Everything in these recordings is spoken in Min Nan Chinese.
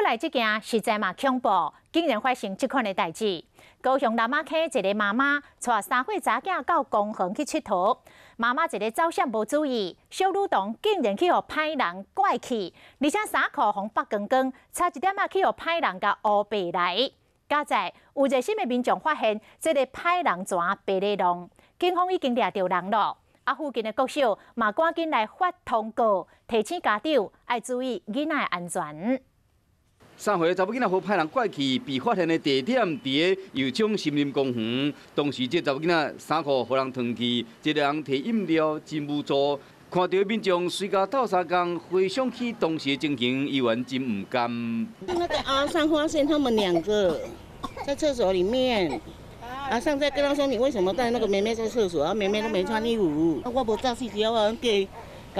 來這件實在嘛恐怖，竟然發生這款的代誌。高雄南仔溪一个媽媽帶3歲查囝到公園去𨑨迌，媽媽一个走閃無注意，小女童竟然去予歹人拐去，而且衫褲予剝光光，差一點仔去予歹人共烏白來。佳哉有熱心的民眾發現，這个歹人怎白咧弄，警方已經掠著人囉。啊，附近的國小嘛趕緊來發通告，提醒家長愛注意囡仔的安全。 3歲查某囡仔予歹人拐去，被發現的地點佇个右昌森林公園。當時這查某囡仔衫褲予人脫去，一个人提飲料，真無助。看著民眾隨共鬥相共，回想起當時的情形，依然真毋甘。那個阿桑發現他們兩個在廁所裡面，阿桑在跟他說：“你為什麼帶那個妹妹在廁所？啊，妹妹都沒穿衣服。”我無走四條，我叫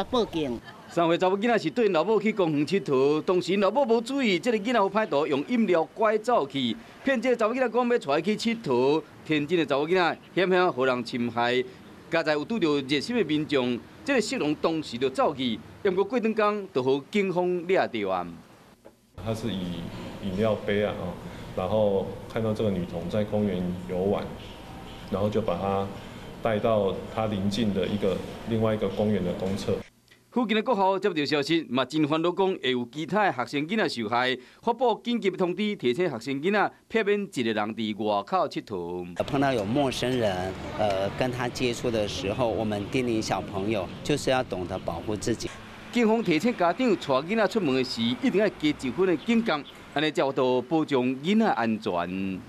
共報警。 3歲查某囡仔是綴𪜶老母去公園𨑨迌，當時老母無注意，這个囡仔予歹徒用飲料拐走去，騙這个查某囡仔講欲帶伊去𨑨迌，天真的查某囡仔險險予人侵害。佳哉有拄著熱心的民眾，這个色狼當時就走去，毋過過兩工就予警方掠著啊。他是以飲料杯啊，然後看到這個女童在公園遊玩，然後就把她帶到她鄰近的一個另外一個公園的公廁。附近的國校接著消息，嘛真煩惱，講會有其他的學生囡仔受害，發布緊急通知，提醒學生囡仔避免一个人佇外口𨑨迌。碰到有陌生人，跟他接觸的時候，我們叮嚀小朋友，就是要懂得保護自己。警方提醒家長，帶囡仔出門時，一定愛加一分的警覺，按呢才有保障囡仔安全。